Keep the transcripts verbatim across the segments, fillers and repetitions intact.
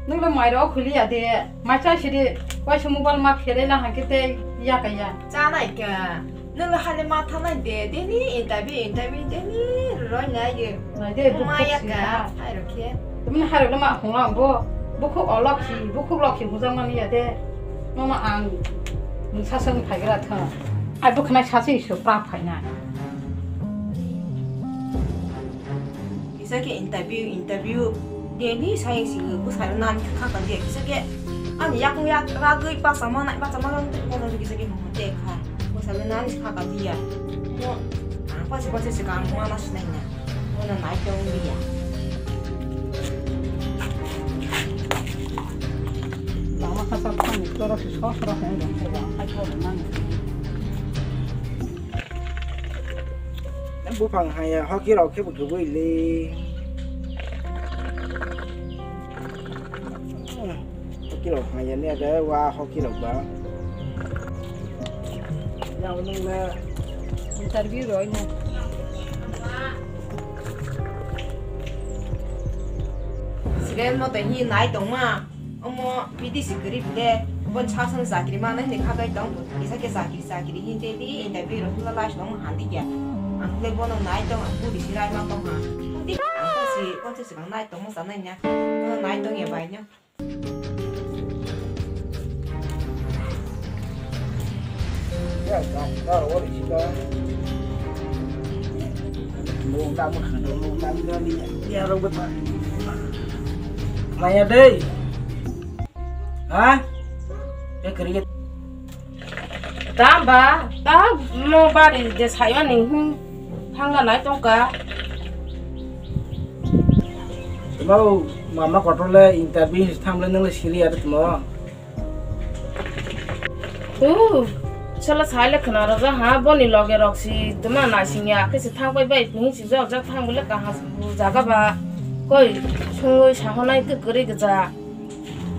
Nwng le mai rok khuli ya de, mai chai sidi, waisa mobile ma phere na hangke te ya ka ya. Cha nai ka, nwng le hale ma tha nai de, deni interview, interview, deni roi nai ye. Nai de, ma ya ka, hai rok khe. Tumi hai rok le ma hung lang bo, bukhuk o lokhi, bukhuk lokhi hung jang mani ya de. Nono ang nwng sa seng phai gra tha. Ai bukhnai sa se isu pra phai na. Kisa khe interview, interview. Daily sai si bwsai nani kha ka dia. Kisa khe ani yakung yak ragwi bachama nai, bachama rang tei kono kisa khe mo te kha. Bwsai nani kha ka dia. Mo ang pasi pasi se kang ma na sinai na. Mo na nai tong dia. Lama kha sa kha ni toro si so so ra kha ni. Ai ko na. Buphang haya hoki rok khe bo kwbwi le. Hoki rok haya ne de wa hoki rok ba. Yang nung na interview roi na. Siren mo te hi nai tong ma. Omo B D C kwrwi bile, bon sa song chakri manai hwnwi kha bai tong, kisa khe chakri chakri hin tei di, interview rok hwnla last tong handi kya. Ang le bono nai tong, ang buri si rai ma tong ha. Di, ang kha si, kon se swkang nai tong mo sanai nya. Bono nai tong ya bai nya. Ya, ka, ka, ori sila. Mo ta mo khando, mo ta mo ni. Ya, ro bata. Maya dei. Ha? E kri. Tamba, ta mo bari de sayo ni hin thangna nai tongka. Tamo mama kotole interview thamle nang siri ar tamo. Tu, sala sai le khna raja ha, boni loge rok si tuma naising ya, khe si thang pai bai, hin si jok jak thang bole kaham jaga ba, koi sungui sahonai khe kwrwi gja.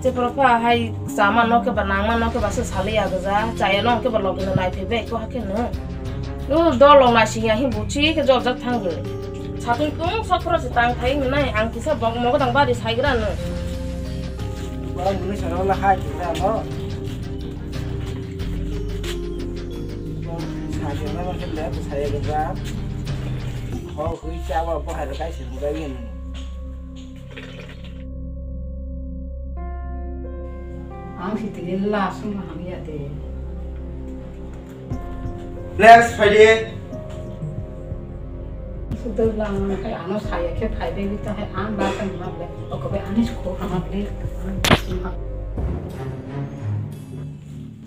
Chepro pha hai chama no khe ba nangma no khe ba se sali ya gja, chaya no khe ba loge no nai phai bai ko ha khe no. Tu dol lo naising ya, hin buchi khe jok jak thang bole. Satung tung sok phoro se tang thai nai, ang kisa bok mogo dang bari sai gra no. Bang bini sana la hai kita no. Saya na ma kele saya ga. Ho hui cha wa bo hai kai sin ga yin. Ang si tini la sung ham ya de. Next, phaidi. Sudai lang hai ano saya khe phai bai ta hai ang ba kan ma le. Oko be ani ko ha ma le.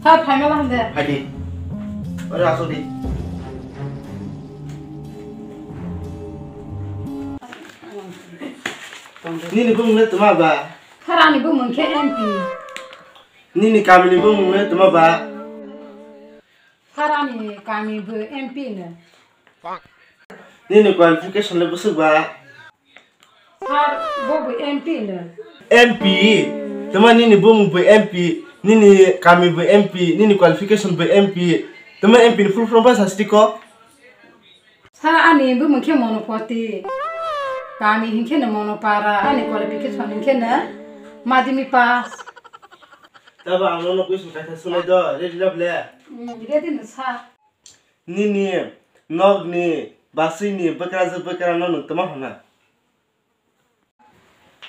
Sa phai ma la de. Phaidi. Ora aso di. Nini bumung le tuma ba? Sir ani bumung khe M P. Nini kamini bumung le tuma ba? Sir ani kami bo M P no. Nini qualification le bwswk ba? Sir bo bo M P no. M P? Tuma nini bumung bo M P, nini kami bo M P, nini qualification bo M P. Tuma M P ni full form ba sa sidi ko? Sir ani bumung khe Monopati. Kami hinkhe no Monopara, ani qualification hinkhe no madhyamik pass. Tabo ang nono question kaisa sunai do, ready lab le? Hmm, ready no sir. Nini nokni basui ni bwkrajwk bwkra no nwng tama hwnna?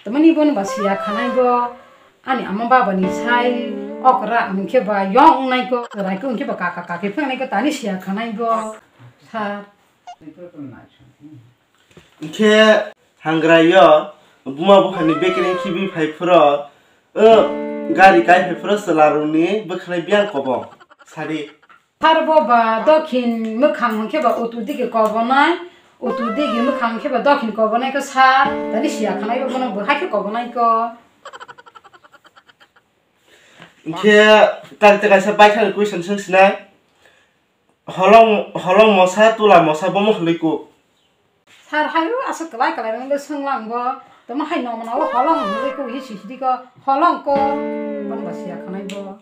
Tamani bono ba siya khanai bo, ani ama baba ni sai okra hwnkhe ba yong wngnai ko, rai ko hwnkhe ba kaka kaki phangnai ko, tani siya khanai bo, sir. Hwnkhe hangra yo buma bupha ni bekre khibi phai phuro, o gari kai phai phuro chwla rok ni bwkhanai biyang kobo sadi. Sir bo ba dokhin mwkhang hwnkhe ba utu digi kobonai, utu digi mwkhang hwnkhe ba dokhin kobonai khe sir, tani siya khanai bo bono bo hai khe kobonai ko. Hwnkhe tak tak kaisa baithang question swng sinai. Holong, holong mosa, tula mosa, bomo hwnwi ku. Sir hayo aswk kwlai kwlai rwngwi swnglang bo. Tamo hai nokmano o holong hwnwi ku hi sisidi ko holong ko. Bono ba siya khanai bo.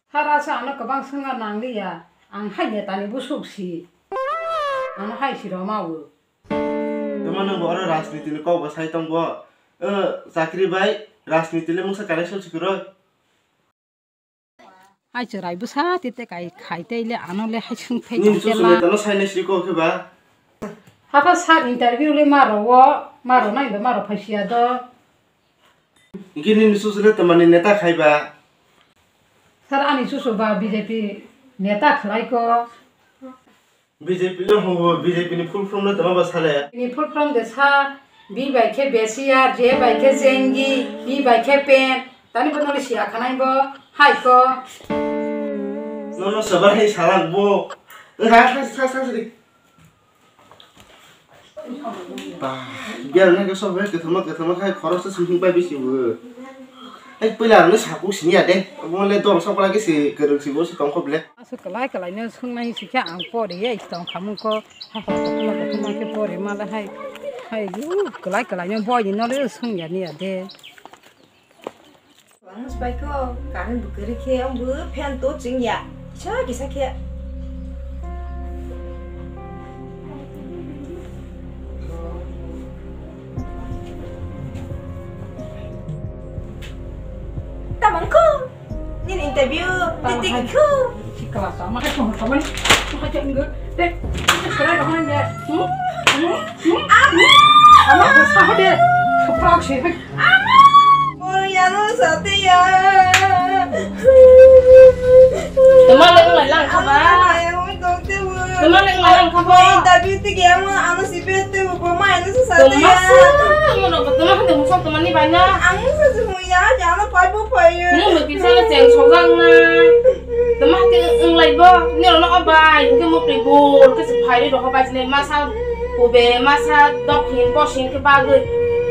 Sir, asa ano kwbang swngna nangliya, ang hai netani bwswk si. Ano hai si roma o. Tama nang bo oro rajniti ni kok bo sai tong bo. O chakri bai rajniti le mungsa connection si kwrwi. Hai chwrai bwsa tete kai khai tei le ano le hai sung phai Nini tong chuchu tela. Le tano sai nai sri kok khe ba. Hapha sir interview le maro o, maro nai do maro phasia do. Gini ni chuchu le tamani neta khai ba. Sir ani chuchu ba B J P neta khlai ko. B J P no hwngo, B J P ni full form no tama ba sale. Ni full form de sa, B bai khe Besiar, J bai khe Jengi, P bai khe pen. Tani bo noli sia khanai bo, hai ko. No, no, sabar hai salang bo. Ha, ha, ha, ha, ha. Ba, biar na ke sob hai, kethama, kethama khai, khoros ta sumsung pai bisi bo. Hai, pwila ang no sapu sini ya de. Mo le dom sok lagi si, kereng si bo si tong khop le. Aswk kwlai kwlai no swngnai si khe ang pori ye tong khamung ko. Hai hai kothoma kothoma khe pori ma le hai. Hai lu kwlai kwlai no boi ni no le swng ya ni ya de. Ang swbai ko current bo kwrwi khe ang bo fan to chwng ya. Kisa kisa khe. Tamang ko. Nini interview, titik khu. Sikla sama hai kong kong ni. Hai kong nge. Dek, sikla kong nge. Hmm? Hmm? Hmm? Ama ko sa de. Kaprak si. Ama. Moro yano sate ya. Tama leng lai lang kha ba. Ama ya, oi dong te wo. Tama leng lai lang kha ba. Interview titik ya, ama ano si pe te wo, ma ano sa sate ya. Tama sa, ano ko tama hande mo sa tama ni bai na. Ang sa si mo ya, ya ano pai bo pai ya. Ni mo kisa cheng sojang na. Tama hati wng lai bo, ni rok no o bai, hingke mukri bul, khe se phai rwi rok o bai sini masa kube, masa dokhin, bosing khe bagwi.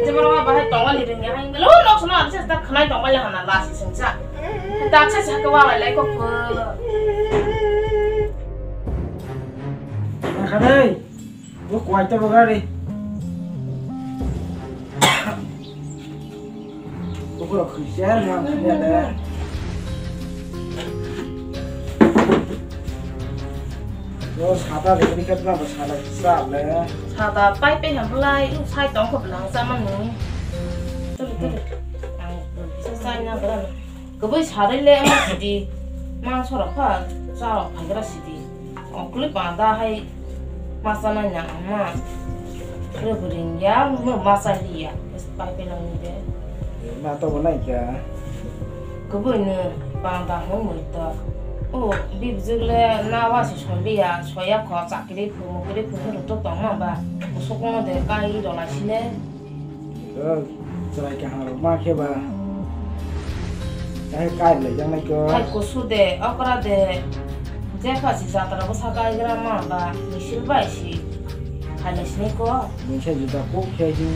Jebo rok o bahai tongmani rwngya hai, lo nok sono abise ta khwnai tongmani hana lasi sengsa. Ta se sa khe wa lai lai kok pho. Khanai. Bo kwai ta bo gari. Bo ko khisa ma khanya da. Bo sada de ni kat ma bo sada sa le. Sada pai pe ham lai, u sai tong ko blang sa ma nu. Tu tu. Ang sa sai na bra. Kwbui sarwi le wngma sidi, mangso rok pha cha rok phaigra sidi. Oklui panda hai ma chanai na wngma. Kwrwi ringya, wngma ma chai liya. Pai pela ni de. Ma to bo nai kya. Kwbui no panda hwn mui to. O bibjwk le na wa si soi liya, soya kho chakri phu, mukri phu, hwn to tong ma ba. Kusuk no de kai ro lai sile. Chwrai kaham rok ma khe ba. Hai kai lai jang nai ko. Hai kusu de, okra de. Jepha si jatra bwsa kai gra ma ba, misil bai si. Khai lai sini ko. Mungsa juda kok khe hi.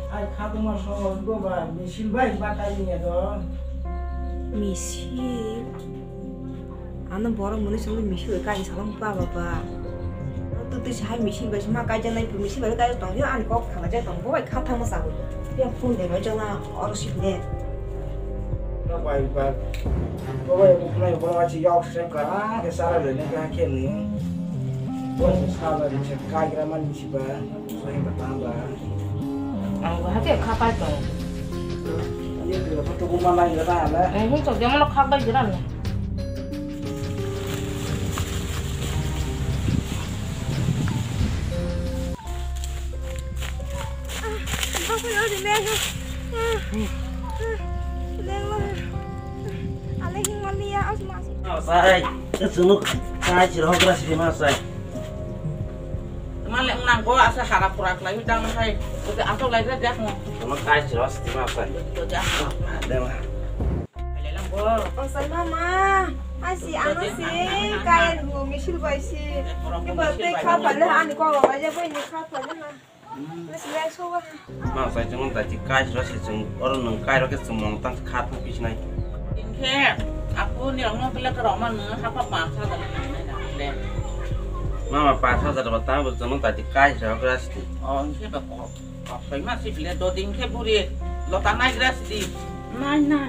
Hai kha tongma so go ba, misil bai ba kai ni do. Misil. Ano borok mwnwi chwngno misil bai kaisa salong ba ba ba. Ano twtwi se hai misil bai se ma kaijaknai, misil bai kaijak tong phio ani kok thalajak tong bo bai kha thangma chagwi. Yang phone de roi jana oro sibne. Nok bai ba. Bo bai buknai bo bai yok se ka ke sara le ne ka ke ni. Bo se sala ni se kaigra man si ba. Sohing ba tang ba. Ang bo hake kha pai tong. Ye ke photo ko ma nai ga na le. Ang hung chok jama no kha bai gira na. Apa ya di mega? Lengla. Ale hing mali ya as mas. Sai, ke sunu kai chiro gra si ma sai. Male nang ko asa hara pura klai dang hai. Oke, ato lai ra jak mo. Sama kai chiro si ma sai. To jak mo. Dema. Lelang bo. Osai mama, asi ano si kaya dulu misil bai si. Kiba te kha pale ani ko ba ja bai ni kha pale ha. Mas lai so ba. Ma sai jong ta ti kai ro si jong oro nang kai ro ke jong mong tang kha tu pis nai. Inke aku ni rong no pila ke rong man ha pa pa sa da nai da le. Mama pa sa da ba ta bo jong ta ti kai ro ke ras ti. Oh, inke ba ko. Soi ma si bile do ding khe buri lota nai gra si di. Nai nai.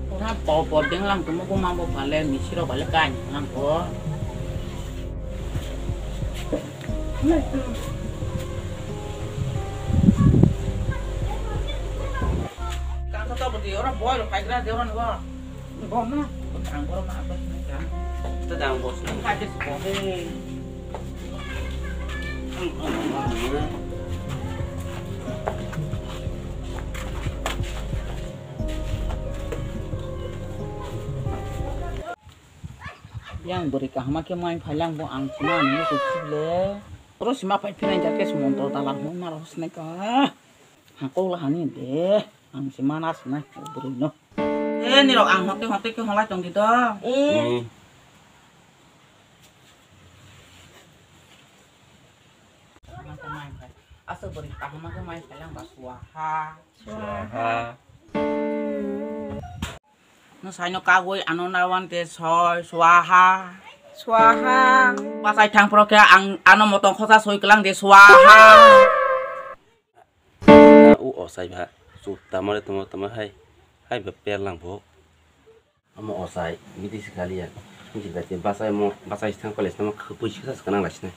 Pura po po ding lang tumu ko ma bo pale misi ro bale kai lang ko. Kangsa to bwtwi oro boy rok phaigra de oro ni bo. Bo na. Ang borom ma apa sini kan. Sedang bos nang. Kage sih bo. Yang bwrwi kahama khe mai phailang bo ang sima ani muchuk sibole. Oro sima phai phinai ja khe sumonto dalar hwn maro hosne ka. Hakok la hani de ang sima na sinai bwrwi no. E nirok ang hote hote khe holai tong di do. Hmm. Aswk bwrwi kahama khe mai phailang ba swaha. Swaha. Nwsaino kagwi ano nawan te soi swaha. Swaha. Bachai thang phro khe ang ano motong khosa soi klang de swaha. Na u osai ba. Chup tamare tamo tamo hai. Hai ba perlang bo. Omo osai miti sikaliya. Miti kate bachai mo bachai thang kole tamo khapui siksa kanang lasina.